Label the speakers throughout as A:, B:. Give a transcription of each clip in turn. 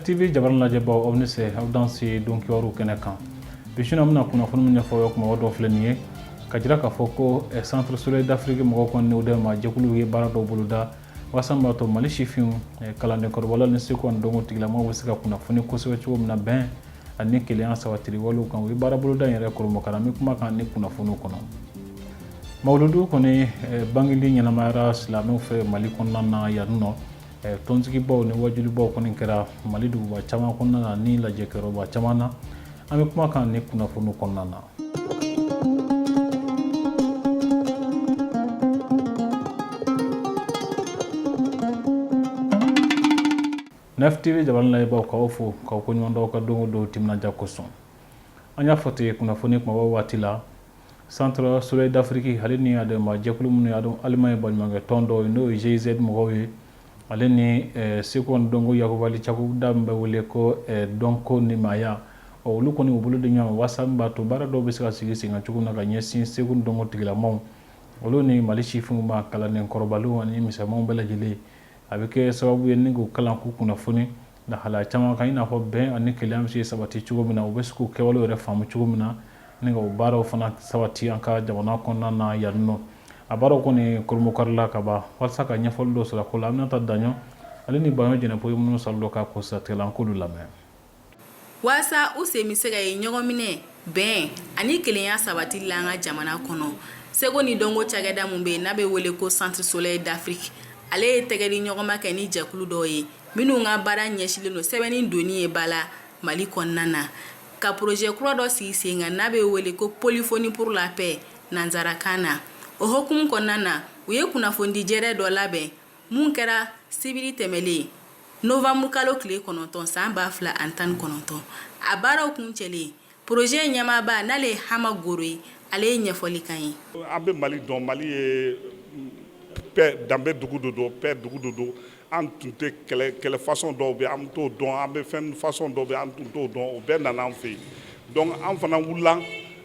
A: TV jabarani lajɛbaw, aw ni se, aw danse don kibaru kɛnɛ kan. Bi su in na, an bɛna kunnafoni min ɲɛfɔ aw ye, kumaba dɔ filɛ nin ye ka jira k'a fɔ ko Centre Soleil d'Afrique mɔgɔw kɔni n'u dɛmɛ jɛkuluw ye baara dɔw boloda walasa b'a to Mali sifinw, kalanden kɔrɔbalaw ni seko ani dɔnko tigilamɔgɔw bɛ se ka kunnafoni kosɛbɛ cogo min na bɛn ani kelenya sabatili walew kan. U ye baara boloda in yɛrɛ koromokara. An bɛ kuma kan ni kunnafoniw kɔnɔ. Mawuludu kɔni bangeli ɲɛnamayara silamɛw fɛ Mali kɔnɔna na yan nɔ. Tɔnsigibaw ni wajulibaw kɔni kɛra Mali duguba caman kɔnɔna na ni lajɛkɛyɔrɔba caman na. An bɛ kuma kan ni kunnafoniw kɔnɔna na. Nef TV jabarani lajɛbaw, k'aw fo k'aw ko ɲuman dɔw ka don o don timinandiya kosɔn. An y'a fɔ ten kunnafoni kumaba waati la, Centre Soleil d'Afrique ale ni a dɛmɛbaa jɛkulu minnu ye Allemagne baɲumankɛ tɔn dɔw ye, n'o ye GIZ mɔgɔw ye, ale ni seko ani dɔnko yakubali cakɛda min bɛ wele ko dɔnko ni maaya, ɔ olu kɔni u bolo di ɲɔgɔn ma walasa min b'a to baara dɔw bɛ se ka sigi sen kan cogo min na ka ɲɛsin seko ni dɔnko tigilamaw, olu ni Mali sifinw ma, kalanden kɔrɔbalenw ani misɛnmanw bɛɛ lajɛlen. A bɛ kɛ sababu ye ni k'u kalan, k'u kunnafoni lahalaya caman kan, i n'a fɔ bɛn ani kelenya bɛ se sabati cogo min na, u bɛ se k'u kɛwalew yɛrɛ faamu cogo min na, ni ka o baaraw fana sabati an ka jamana kɔnɔna na yan nɔ. A baaraw kɔni koromokarila ka ban. Walasa ka ɲɛfɔli dɔ sɔrɔ a ko la, Aminata Daɲɔ ale ni Baɲɔ Jɛnɛpo ye minnu sɔrɔ dɔ ka ko siratigɛ la, an k'olu lamɛn.
B: Waasa u sen bɛ se ka ye ɲɔgɔnminɛ, bɛn ani kelenya sabatili la an ka jamana kɔnɔ, seko ni dɔnko cakɛda min bɛ yen n'a bɛ wele ko Centre Soleil d'Afrique, ale ye tɛgɛdi ɲɔgɔnma kɛ ni jɛkulu dɔw ye minnu ka baara ɲɛsinlen don sɛbɛnni donni ye ba la Mali kɔnɔna na, ka projet kura dɔ sigi sen kan n'a bɛ wele ko Polyphonie pour la paix nansarakan na. O hukumu kɔnɔna na, u ye kunnafonidi jɛrɛ dɔ labɛn mun kɛra sibiri tɛmɛlen novembre kalo tile 9 san 2019. A baaraw kuncɛlen, projet ɲɛmaaba, n'ale ye Hama Goro ye, ale ye ɲɛfɔli kan ye.
C: An bɛ Mali dɔn. Mali ye paix danbe dugu de don, paix dugu de don. An tun tɛ kɛlɛ, kɛlɛ façon dɔw bɛ, an t'o dɔn. An bɛ fɛn façon dɔw bɛ, an tun t'o dɔn. O bɛɛ nana an fɛ yen. Donc an fana wulila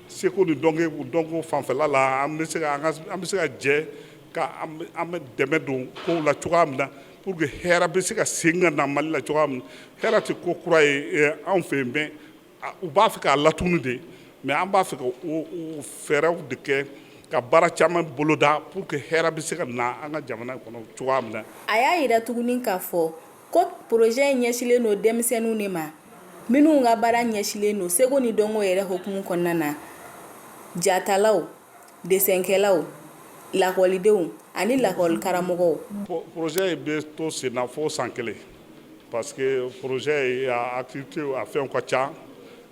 C: seko ni dɔnko fanfɛla la, an bɛ se ka jɛ ka an bɛ dɛmɛ don kow la cogoya min na pour que hɛrɛ bɛ se ka segin ka na Mali la cogoya min na. Hɛrɛ tɛ ko kura ye anw fɛ yen, mais u b'a fɛ k'a latunu de. Mais an b'a fɛ ka o fɛɛrɛw de kɛ ka baara caman boloda pour que hɛrɛ bɛ se ka na an ka jamana kɔnɔ cogoya min na.
B: A y'a jira tuguni k'a fɔ ko projet in ɲɛsinlen don denmisɛnninw de ma, minnu ka baara ɲɛsinlen don seko ni dɔnko yɛrɛ hukumu kɔnɔna na, jatalaw, desɛnkɛlaw, lakɔlidenw ani lakɔlikaramɔgɔw.
C: Projet bɛ to sen na fo san kelen, parce que projet a activité, a fɛnw ka ca.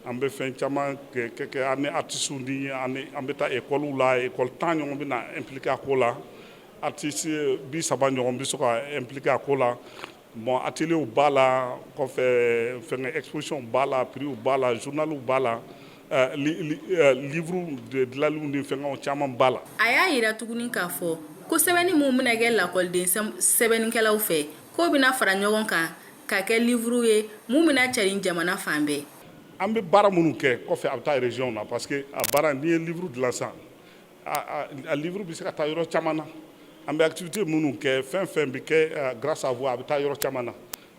C: An bɛ fɛn caman kɛ an ni artistes ni an bɛ taa école la. École 10 ɲɔgɔn bɛ na impliqué a ko la, artiste 30 ɲɔgɔn bɛ se ka impliqué a ko la. Bon, atelier b'a la kɔfɛ, fɛnkɛ exposition b'a la, prix b'a la, journal b'a la, livre dilanliw ni fɛngɛw caman b'a la.
B: A y'a jira tuguni k'a fɔ ko sɛbɛnni min bɛna kɛ lakɔliden sɛbɛnnikɛlaw fɛ, k'o bɛna fara ɲɔgɔn kan ka kɛ livre ye mun bɛna carin jamana fan bɛɛ.
C: An bɛ baara minnu kɛ kɔfɛ, a bɛ taa région na, parce que a baara, n'i ye livre dilan sisan, a livre bɛ se ka taa yɔrɔ caman na. An bɛ activité minnu kɛ, fɛn fɛn bɛ kɛ grâce à vous, a bɛ taa yɔrɔ caman na.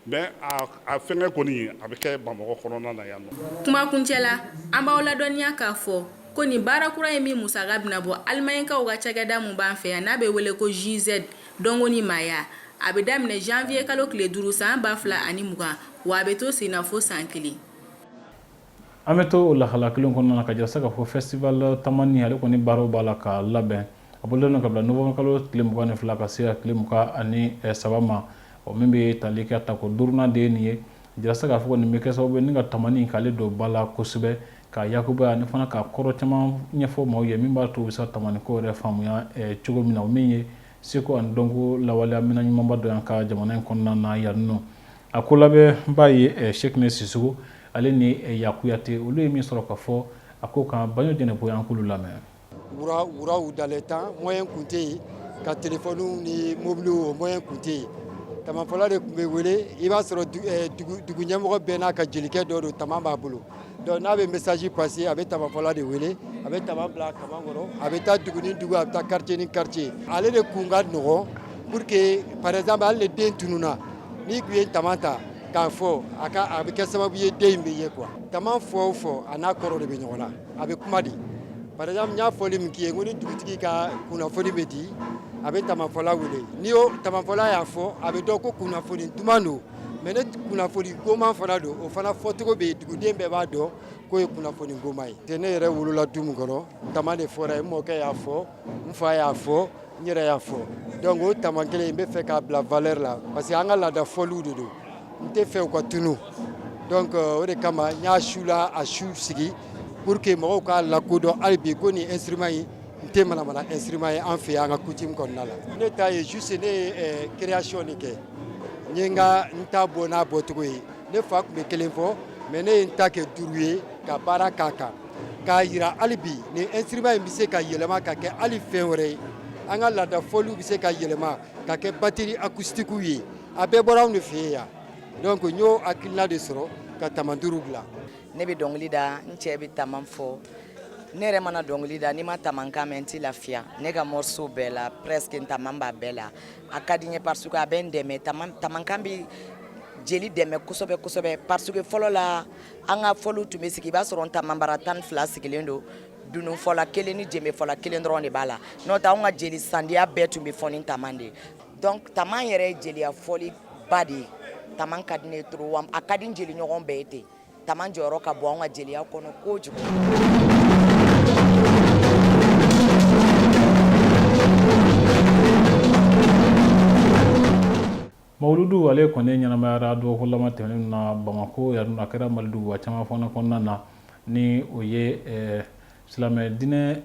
C: Mais a fɛnkɛ kɔni, a bɛ kɛ Bamakɔ kɔnɔna na yan nɔ.
B: Kumakuncɛ la, an b'aw ladɔnniya k'a fɔ ko nin baara kura ye min musaka bɛna bɔ Alimaɲikaw ka cakɛda mun b'an fɛ yan n'a bɛ wele ko GIZ dɔnko ni maaya. A bɛ daminɛ janvier kalo tile 5 san 2020, wa a bɛ to sen na fo san kelen.
A: An bɛ to o lahala kelen kɔnɔna na ka jira se k'a fɔ festival Tamani, ale kɔni baaraw b'a la ka labɛn. A bololen ka bila novembre kalo tile 22 ka se a tile 23 ma, o min bɛ tali kɛ tako duurunan de ye nin ye. Jira se k'a fɔ nin bɛ kɛ sababu ye ni ka tamani k'ale don ba la kosɛbɛ, ka yakubaya ani fana ka kɔrɔ caman ɲɛfɔ maaw ye, min b'a to u bɛ se ka tamani ko yɛrɛ faamuya cogo min na, o min ye seko ani dɔnko lawaleya minɛn ɲumanba dɔ y'an ka jamana in kɔnɔna na yan nɔ. A ko labɛnba ye Sekine Sisoko ale ni Yakuyate, olu ye min sɔrɔ ka fɔ a ko kan. Baɲɔ Jɛnɛpo, an k'olu lamɛn.
D: Wura wuraw dans le temps, moyen kun tɛ yen ka téléphone ni mobiliw, o moyen kun tɛ yen. Tamafɔla de tun bɛ wele. I b'a sɔrɔ dugu ɲɛmɔgɔ bɛɛ n'a ka jelikɛ dɔ don, tama b'a bolo. Donc n'a bɛ message passer, a bɛ tamafɔla de wele, a bɛ tama bila a kaman kɔrɔ, a bɛ taa dugu ni dugu, a bɛ taa quartier ni quartier. Ale de kun ka nɔgɔn pour que, par exemple, hali ni den tununna, n'i tun ye tama ta k'a fɔ a ka a bɛ kɛ sababu ye den in bɛ ye quoi. Tama fɔ o fɔ, a n'a kɔrɔ de bɛ ɲɔgɔn na, a bɛ kuma de. Par exemple, n y'a fɔli min k'i ye, ko ni dugutigi ka kunnafoni bɛ di, a bɛ tamafɔla wele. Ni o tamafɔla y'a fɔ, a bɛ dɔn ko kunnafoni duman don. Mais ne kunnafoni goman fana don, o fana fɔcogo bɛ yen, duguden bɛɛ b'a dɔn k'o ye kunnafoni goman ye. Ne yɛrɛ wolola du min kɔnɔ, tama de fɔra yen. N mɔkɛ y'a fɔ, n fa y'a fɔ, n yɛrɛ y'a fɔ. Donc o tama kelen in, n bɛ fɛ k'a bila valeur la, parce que an ka laada fɔliw de don, n tɛ fɛ u ka tunu. Donc o de kama n y'a su la, a su sigi pour que mɔgɔw k'a lakodɔn hali bi ko nin instrument in n tɛ manamana instrument ye an fɛ yan, an ka coutume kɔnɔna la. Ne ta ye juste, ne ye création de kɛ, n ye n ka n ta bɔ n'a bɔcogo ye. Ne fa tun bɛ kelen fɔ, mais ne ye n ta kɛ duuru ye ka baara k'a kan, k'a yira hali bi nin instrument in bɛ se ka yɛlɛma ka kɛ hali fɛn wɛrɛ ye. An ka laada fɔliw bɛ se ka yɛlɛma ka kɛ batterie acoustique ye. A bɛɛ bɔra anw de fɛ yen yan. Donc n y'o hakilina de sɔrɔ ka tama duuru dilan.
E: Ne bɛ dɔnkili da, n cɛ bɛ tama fɔ. Ne yɛrɛ mana dɔnkili da, n'i ma tamankan mɛn, n tɛ lafiya. Ne ka morceau bɛɛ la, presque n taman b'a bɛɛ la. A ka di n ye parce que a bɛ n dɛmɛ. Tamankan bɛ jeli dɛmɛ kosɛbɛ kosɛbɛ, parce que fɔlɔ la, an ka fɔliw tun bɛ sigi, i b'a sɔrɔ n tamanbara 12 sigilen don, dununfɔla kelen ni jenbefɔla kelen dɔrɔn de b'a la. N'o tɛ, anw ka jeli sandiya bɛɛ tun bɛ fɔ ni taman de ye. Donc taman yɛrɛ ye jeliya fɔli ba de ye. Taman ka di ne ye trop, wa a ka di n jeli ɲɔgɔn bɛɛ ye ten. Taman jɔyɔrɔ ka bon an ka jeliya kɔnɔ kojugu.
A: Mawuludu ale kɔni ɲɛnamayara dɔgɔkun laban tɛmɛnen na Bamakɔ yan, a kɛra Mali duguba caman fana kɔnɔna na, ni o ye silamɛ diinɛ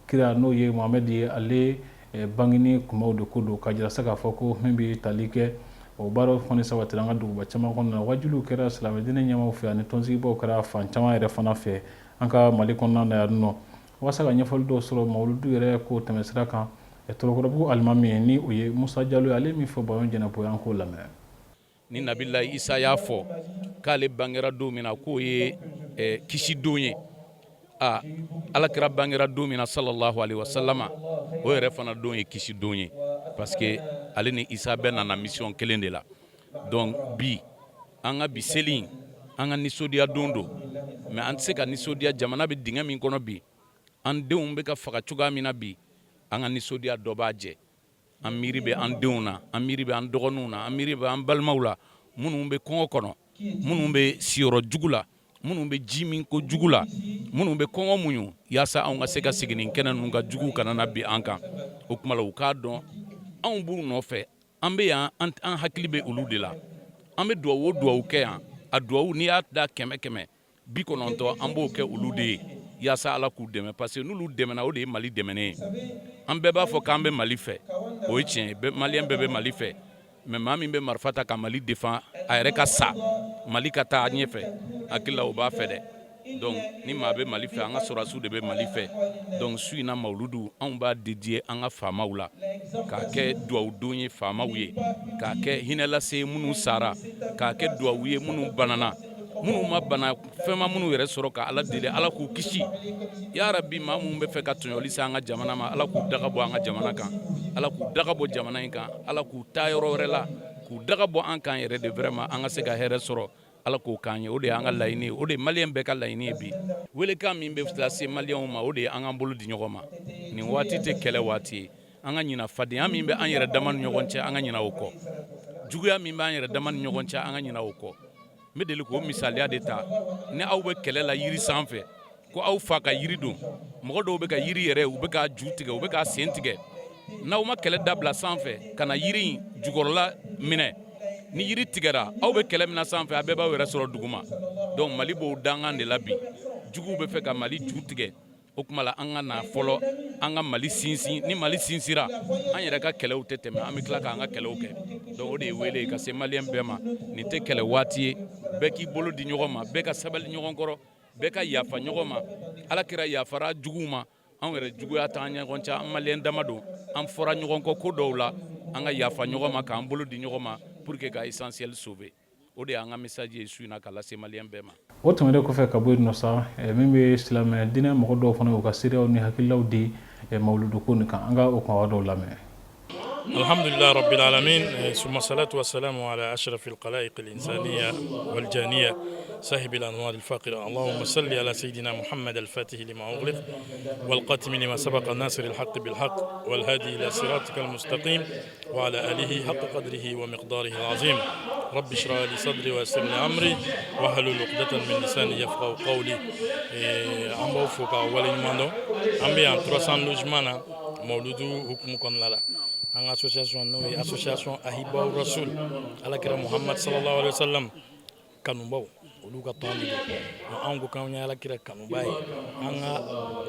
A: kira, n'o ye Mohamɛdi ye, ale bangeni kumaw de ko don, ka jira se k'a fɔ ko min bɛ tali kɛ o baaraw kɔni sabatira an ka duguba caman kɔnɔna na. Wajuliw kɛra silamɛ diinɛ ɲɛmaaw fɛ ani tɔnsigibaw kɛra fan caman yɛrɛ fana fɛ an ka Mali kɔnɔna na yan nɔ. Walasa ka ɲɛfɔli dɔw sɔrɔ mawuludu yɛrɛ ko tɛmɛsira kan, Tɔlɔkɔrɔbugu alimami, ni o ye Musa Jalo ye, ale min fɔ Baɲɔ Jɛnɛpo, an k'o lamɛn.
F: Ni Nabila Isa y'a fɔ k'ale bangera don min na, k'o ye kisi don ye, aa, Ala kira bangera don min na, sallallahu alaihi wasallam, o yɛrɛ fana don ye kisi don ye, parce que ale ni Isa bɛɛ nana mission kelen de la. Donc bi, an ka bi seli, an ka nisɔndiya don don, mais an tɛ se ka nisɔndiya jamana bɛ dingɛ min kɔnɔ bi, an denw bɛ ka faga cogoya min na bi. An ka nisɔndiya dɔ b'a jɛ. An miiri bɛ an denw na, an miiri bɛ an dɔgɔninw na, an miiri bɛ an balimaw la, minnu bɛ kɔngɔ kɔnɔ, minnu bɛ siyɔrɔ jugu la, minnu bɛ ji min ko jugu la, minnu bɛ kɔngɔ muɲu, yaasa anw ka se ka segin nin kɛnɛ ninnu kan, juguw kana na bin an kan. O tuma la, u k'a dɔn anw b'u nɔfɛ, an bɛ yan, an hakili bɛ olu de la. An bɛ duwawu o duwawu kɛ yan, a duwawu, n'i y'a da kɛmɛ kɛmɛ, 90, an b'o kɛ olu de ye, yaasa Ala k'u dɛmɛ, parce que n'olu dɛmɛna, o de ye Mali dɛmɛnen ye. An bɛɛ b'a fɔ k'an bɛ Mali fɛ, o ye tiɲɛ ye, Maliyɛn bɛɛ bɛ Mali fɛ, mais maa min bɛ marifa ta ka Mali défend, a yɛrɛ ka sa, Mali ka taa ɲɛfɛ, hakili la o b'a fɛ dɛ. Donc ni maa bɛ Mali fɛ, an ka sɔrɔdasiw de bɛ Mali fɛ. Donc su in na, mawuludu, anw b'a dédié an ka faamaw la, k'a kɛ duwawu don ye faamaw ye, k'a kɛ hinɛ lase minnu sara, k'a kɛ duwawu ye minnu banana, minnu ma bana, fɛn ma minnu yɛrɛ sɔrɔ, ka Ala deli, Ala k'u kisi yarabi. Maa minnu bɛ fɛ ka tɔɲɔli se an ka jamana ma, Ala k'u daga bɔ an ka jamana kan, Ala k'u daga bɔ jamana in kan, Ala k'u taa yɔrɔ wɛrɛ la, k'u daga bɔ an kan yɛrɛ de. Vraiment, an ka se ka hɛrɛ sɔrɔ, Ala k'o k'an ye. O de y'an ka laɲini ye, o de ye Maliyɛn bɛɛ ka laɲini ye bi. Welekan min bɛ lase Maliyɛnw ma, o de ye an k'an bolo di ɲɔgɔn ma. Nin waati tɛ kɛlɛ waati ye. An ka ɲina fadenya min bɛ an yɛrɛ dama ni ɲɔgɔn cɛ, an ka ɲina o kɔ. Juguya min b'an yɛrɛ dama ni ɲɔgɔn cɛ, an ka ɲina o kɔ. N bɛ deli k'o misaliya de ta: ni aw bɛ kɛlɛ la yiri sanfɛ, ko aw fa ka yiri don, mɔgɔ dɔw bɛ ka yiri yɛrɛ, u bɛ ka ju tigɛ, u bɛ ka sen tigɛ. N'aw ma kɛlɛ dabila sanfɛ ka na yiri in jukɔrɔla minɛ, ni yiri tigɛra, aw bɛ kɛlɛ min na sanfɛ, a bɛɛ b'aw yɛrɛ sɔrɔ duguma. Donc Mali b'o dangan de la bi. Juguw bɛ fɛ ka Mali ju tigɛ. O tuma la, an ka na fɔlɔ, an ka Mali sinsin. Ni Mali sinsira, an yɛrɛ ka kɛlɛw tɛ tɛmɛ, an bɛ tila k'an ka kɛlɛw kɛ. Donc o de ye wele ye ka se Maliyɛn bɛɛ ma. Nin tɛ kɛlɛ waati ye. Bɛɛ k'i bolo di ɲɔgɔn ma, bɛɛ ka sabali ɲɔgɔn kɔrɔ, bɛɛ ka yafa ɲɔgɔn ma. Ala kira yafara juguw ma. Anw yɛrɛ juguya t'an ɲɔgɔn cɛ, an Maliyɛn dama don, an fɔra ɲɔgɔn kɔ ko dɔw la, an ka yafa ɲɔgɔn ma, k'an bolo di ɲɔgɔn ma pour que ka essentiel sauver. O de y'an ka message ye su in na ka lase Maliyɛn bɛɛ ma.
A: O tɛmɛnen kɔfɛ ka bɔ yen nɔ sa, min bɛ silamɛ diinɛ mɔgɔ dɔw fana, u ka seereyaw ni hakililaw di mawuludu ko nin kan, an ka o kuma dɔw lamɛn.
G: الحمد لله رب العالمين، ثم الصلاة والسلام على أشرف الخلائق الإنسانية والجانية، صاحب الأنوار الفاقرة. اللهم صل على سيدنا محمد الفاتح لما أغلق، والخاتم لما سبق، الناصر الحق بالحق، والهادي إلى صراطك المستقيم، وعلى آله حق قدره ومقداره العظيم. رب اشرح لي صدري ويسر لي أمري واحلل عقدة من لساني يفقهوا قولي. An b'aw fo k'aw waleɲuman dɔn. An bɛ yan 300 logement na, mawuludu hukumu kɔnɔna la. An ka association, n'o ye association Ahibaw Rasul, Alakira Muhammad sallallahu alaihi wasallam kanubaw, olu ka tɔn de don. Anw ko k'anw ye Alakira kanuba ye. An ka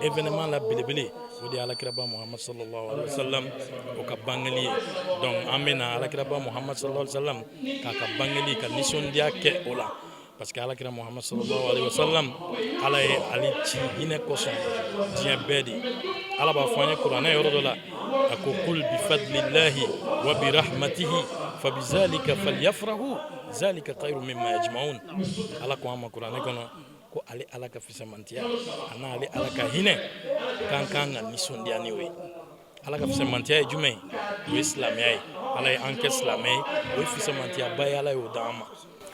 G: événement la belebele, o de ye Alakiraba Muhammad sallallahu alaihi wasallam o ka bangeli ye. Donc an bɛ na Alakiraba Muhammad sallallahu alaihi wasallam k'a ka bangeli ka nisɔndiya kɛ o la, parce que Alakira Muhammad sallallahu alaihi wasallam, Ala ye ale ci hinɛ kosɔn diɲɛ bɛɛ de. Ala b'a fɔ an ye Kuranɛ yɔrɔ dɔ la, a ko: قل بفضل الله وبرحمته فبذلك فليفرحوا ذلك خير مما يجمعون. Ala ko an ma Kuranɛ kɔnɔ ko ale Ala ka fisamantiya a n'ale Ala ka hinɛ, k'an kan ka nisɔndiya ni o ye. Ala ka fisamantiya ye jumɛn ye? O ye silamɛya ye. Ala ye an kɛ silamɛ ye, o ye fisamantiyaba ye, Ala y'o d'an ma.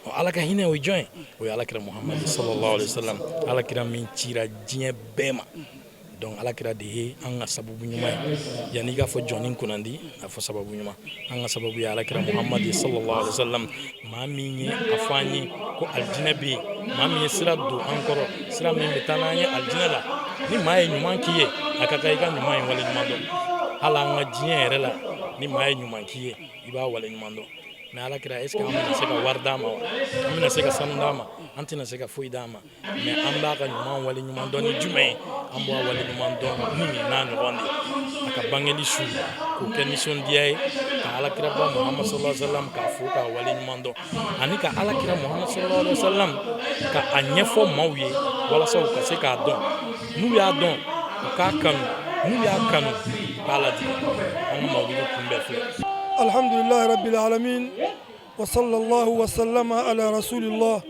G: Ɔ, Ala ka hinɛ, o ye jɔn ye? O ye Alakira Muhamadu sallallahu alaihi wasallam, Alakira min cira diɲɛ bɛɛ ma. Donc Alakira de ye an ka sababu ɲuman ye. Yanni i k'a fɔ jɔnni kunnandi, a fɔ sababu ɲuman. An ka sababu ye Alakira Muhamadu sallallahu alaihi wasallam, maa min ye a fɔ an ye ko alijinɛ bɛ yen, maa min ye sira don an kɔrɔ, sira min bɛ taa n'an ye alijinɛ la. Ni maa ye ɲuman k'i ye, a ka kan i ka ɲuman ye waleɲuman dɔn. Hali an ka diɲɛ yɛrɛ la, ni maa ye ɲuman k'i ye, i b'a waleɲuman dɔn. Mais Alakira, est ce que an bɛna se ka wari d'a ma wa? An bɛna se ka sanu d'a ma? An tɛna se ka foyi d'a ma. Mais an b'a ka ɲuman waleɲuman dɔn ni jumɛn ye? An b'a waleɲuman dɔn ni nin n'a ɲɔgɔn de ye, a ka bangeli su k'o kɛ nisɔndiya ye, ka Alakiraba Muhamadu sallallahu alaihi wasallam k'a fo k'a waleɲuman dɔn, ani ka Alakira Muhamadu sallallahu alaihi wasallam ka a ɲɛfɔ maaw ye, walasa u ka se k'a dɔn. N'u y'a dɔn, u k'a kanu. N'u y'a kanu, u k'a ladege. An ka mawuludu kunbɛn filɛ.
H: الحمد لله رب العالمين، وصلى الله وسلم على رسول الله.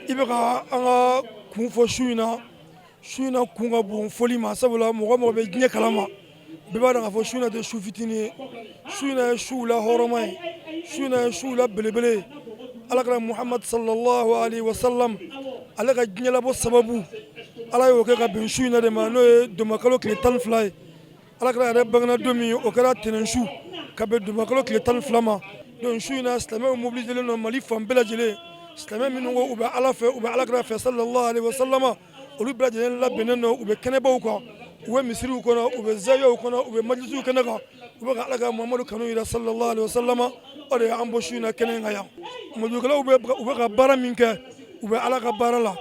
H: I bɛ ka an ka kun fɔ su in na. Su in na kun ka bon fɔli ma, sabula mɔgɔ mɔgɔ bɛ diɲɛ kalama, bɛɛ b'a dɔn k'a fɔ su in na tɛ su fitinin ye. Su in na ye suw la hɔrɔnma ye, su in na ye suw la belebele ye. Alakira Muhamad sallallahu alaihi wasallam, ale ka diɲɛlabɔ sababu, Ala y'o kɛ ka bɛn su in na de ma, n'o ye domakalo tile 12 ye. Alakira yɛrɛ bangena don min, o kɛra tɛnɛn su, ka bɛn domakalo tile 12 ma. Donc su in na, silamɛw mobiliselen don Mali fan bɛɛ lajɛlen. Silamɛ minnu ko u bɛ Ala fɛ, u bɛ Alakira fɛ sallallahu alaihi wasallam, olu bɛɛ lajɛlen labɛnnen don. U bɛ kɛnɛbaw kan, u bɛ misiriw kɔnɔ, u bɛ zawiyaw kɔnɔ, u bɛ majlisiw kɛnɛ kan, u bɛ ka Ala ka Muhamadu kanu yira sallallahu alaihi wasallam. O de y'an bɔ su in na kɛnɛ in kan yan. Mawuludukɛlaw bɛ, u bɛ ka baara min kɛ, u bɛ Ala ka baara la.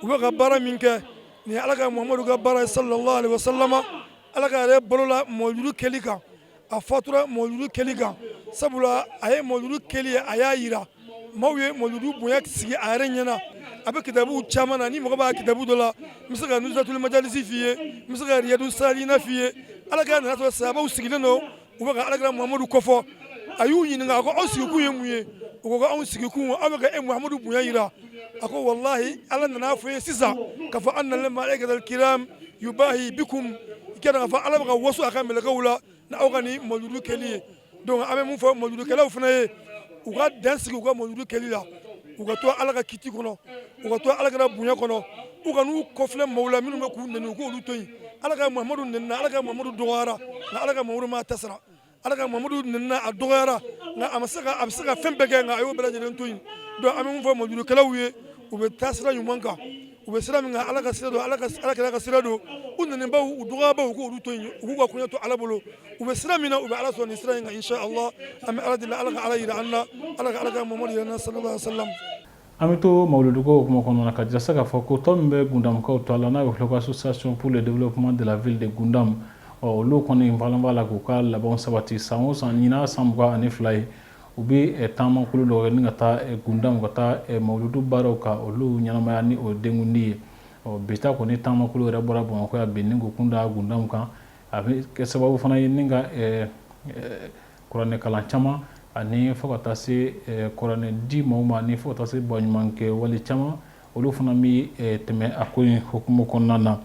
H: U bɛ ka baara min kɛ nin ye Ala ka Muhamadu ka baara ye sallallahu alaihi wasallam. Ala ka yɛrɛ balola mawuludu kɛli kan, a fatura mawuludu kɛli kan, sabula a ye mawuludu kɛli ye, a y'a yira maaw ye mawuludu bonya sigi a yɛrɛ ɲɛna. A bɛ kitabu caman na. Ni mɔgɔ b'a kitabu dɔ la, n bɛ se ka Nusatul Majalisi f'i ye, n bɛ se ka Riyadu Salihina f'i ye. Ala ka nana sɔrɔ sahabaw sigilen don, u bɛ ka Alakira Muhamadu kɔfɔ. A y'u ɲininka, a ko: "Aw sigikun ye mun ye?" U ko anw sigikun, aw bɛ ka e Muhamadu bonya yira. A ko: "Walahi, Ala nana fɔ ye sisan k'a fɔ أن الملائكة الكرام يباهي بكم." I k'a dɔn k'a fɔ Ala bɛ ka waso a ka mɛlɛkɛw la ni aw ka nin mawuludu kɛli ye. Donc an bɛ mun fɔ mawuludukɛlaw fana ye? U ka dan sigi u ka mawuludu kɛli la, u ka to Ala ka kiti kɔnɔ, u ka to Ala ka bonya kɔnɔ, u ka n'u kɔfilɛ maaw la minnu bɛ k'u nɛni, u k'olu to yen. Ala ka Muhamadu nɛnina, Ala ka Muhamadu dɔgɔyara, nka Ala ka Muhamadu m'a ta sara. Ala ka Muhamadu nɛnina, a dɔgɔyara, nka a ma se ka, a bɛ se ka fɛn bɛɛ kɛ, nka a y'o bɛɛ lajɛlen to yen. Donc an bɛ mun fɔ mawuludukɛlaw ye? U bɛ taa sira ɲuman kan. U bɛ sira min kan, Ala ka sira don, Ala ka Ala kira ka sira don. U nɛnibaw, u dɔgɔyabaw, u k'olu to yen, u k'u ka koɲɛ to Ala bolo. U bɛ sira min na, u bɛ Ala sɔrɔ nin sira in kan insha Allah. An bɛ Ala deli, Ala ka Ala yira an na, Ala ka Ala ka Muhamadu yira an na sallallahu alaihi wasallam.
A: An bɛ to mawuluduko hukumu kɔnɔna na ka jira se k'a fɔ ko tɔn min bɛ Gundamukaw tɔgɔ la, n'a bɛ wele ko Association pour le développement de la ville de Gundam, ɔ, olu kɔni balan b'a la k'u ka labɛnw sabati san o san. Ɲinan san 22 ye, u bɛ taamakulu dɔw kɛ ni ka taa Gundam, ka taa mawuludu baaraw ka olu ɲɛnamaya ni o denkundi ye. Ɔ, bi ta kɔni, taamakulu yɛrɛ bɔra Bamakɔ yan bi ni k'u kun da Gundam kan. A bɛ kɛ sababu fana ye ni ka kuranɛ kalan caman, ani fo ka taa se kuranɛ di maaw ma, ni fo ka taa se baɲumankɛ wale caman, olu fana bɛ tɛmɛ a ko in hukumu kɔnɔna na.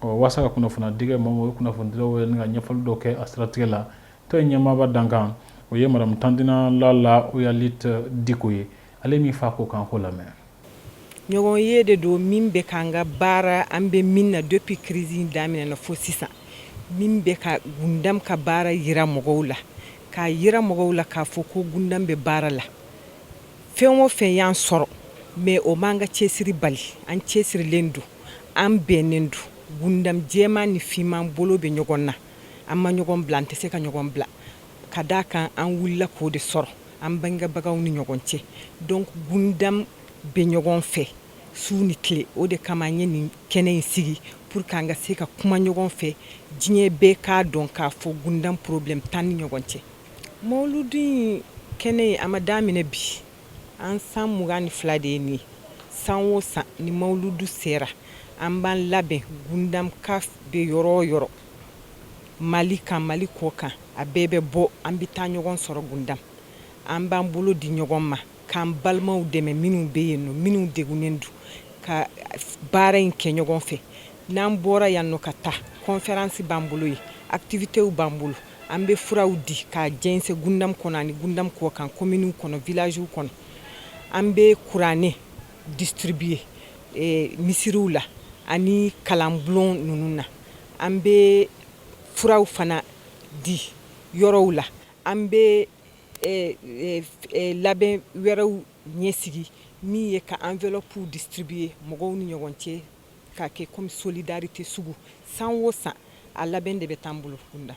A: Ɔ, walasa ka kunnafoniya di kɛ maaw ma, o ye kunnafonidilaw wele ni ka ɲɛfɔli dɔ kɛ a siratigɛ la. Tɔn in ɲɛmaaba dankan, o ye Madame Tandina Lala Oyalit Diko ye. Ale min fa ko kan ko lamɛn.
I: Ɲɔgɔn ye de don min bɛ k'an ka baara, an bɛ min na depuis crise in daminɛna fo sisan, min bɛ ka Gundam ka baara yira mɔgɔw la, k'a yira mɔgɔw la k'a fɔ ko Gundam bɛ baara la. Fɛn o fɛn y'an sɔrɔ, mais o m'an ka cɛsiri bali. An cɛsirilen don, an bɛnnen don. Gundam jɛman ni finman bolo bɛ ɲɔgɔn na, an ma ɲɔgɔn bila, an tɛ se ka ɲɔgɔn bila, ka d'a kan an wulila k'o de sɔrɔ an bangebagaw ni ɲɔgɔn cɛ. Donc Gundam bɛ ɲɔgɔn fɛ su ni tile. O de kama an ye nin kɛnɛ in sigi pour que an ka se ka kuma ɲɔgɔn fɛ, diɲɛ bɛɛ k'a dɔn k'a fɔ Gundam problème t'an ni ɲɔgɔn cɛ. Mawuludu in kɛnɛ in, a ma daminɛ bi. An san 22 de ye nin ye. San o san ni mawuludu sera, an b'an labɛn. Gundam ka bɛ yɔrɔ o yɔrɔ, Mali kan, Mali kɔ kan, a bɛɛ bɛ bɔ. An bɛ taa ɲɔgɔn sɔrɔ Gundam, an b'an bolo di ɲɔgɔn ma k'an balimaw dɛmɛ minnu bɛ yen nɔ, minnu degunnen don, ka baara in kɛ ɲɔgɔn fɛ. N'an bɔra yan nɔ ka taa, conférence b'an bolo yen, activités b'an bolo. An bɛ furaw di k'a jɛnsɛn Gundam kɔnɔ ani Gundam kɔ kan, communes kɔnɔ, villages kɔnɔ. An bɛ kuranɛ distribuer misiriw la ani kalanbulon ninnu na. An bɛ furaw fana di yɔrɔw la. An bɛ labɛn wɛrɛw ɲɛsigi min ye ka enveloppe distribuer mɔgɔw ni ɲɔgɔn cɛ, k'a kɛ comme solidarité sugu. San o san, a labɛn de bɛ t'an bolo Gundam.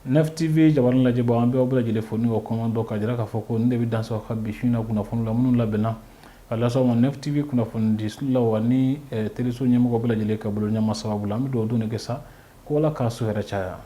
A: Nef TV jabaranin lajɛbaaw, an bɛ aw bɛɛ lajɛlen fo ni o kɔnɔ dɔ ka jira k'a fɔ ko nin de bɛ dan sɔrɔ ka bi su in na kunnafoni la minnu labɛnna ka lase aw ma Nef TV kunnafoni di la ani teleso ɲɛmɔgɔ bɛɛ lajɛlen ka bolo ɲɛma sababu la. An bɛ dugawu don de kɛ sa ko Ala k'a su hɛrɛ caya.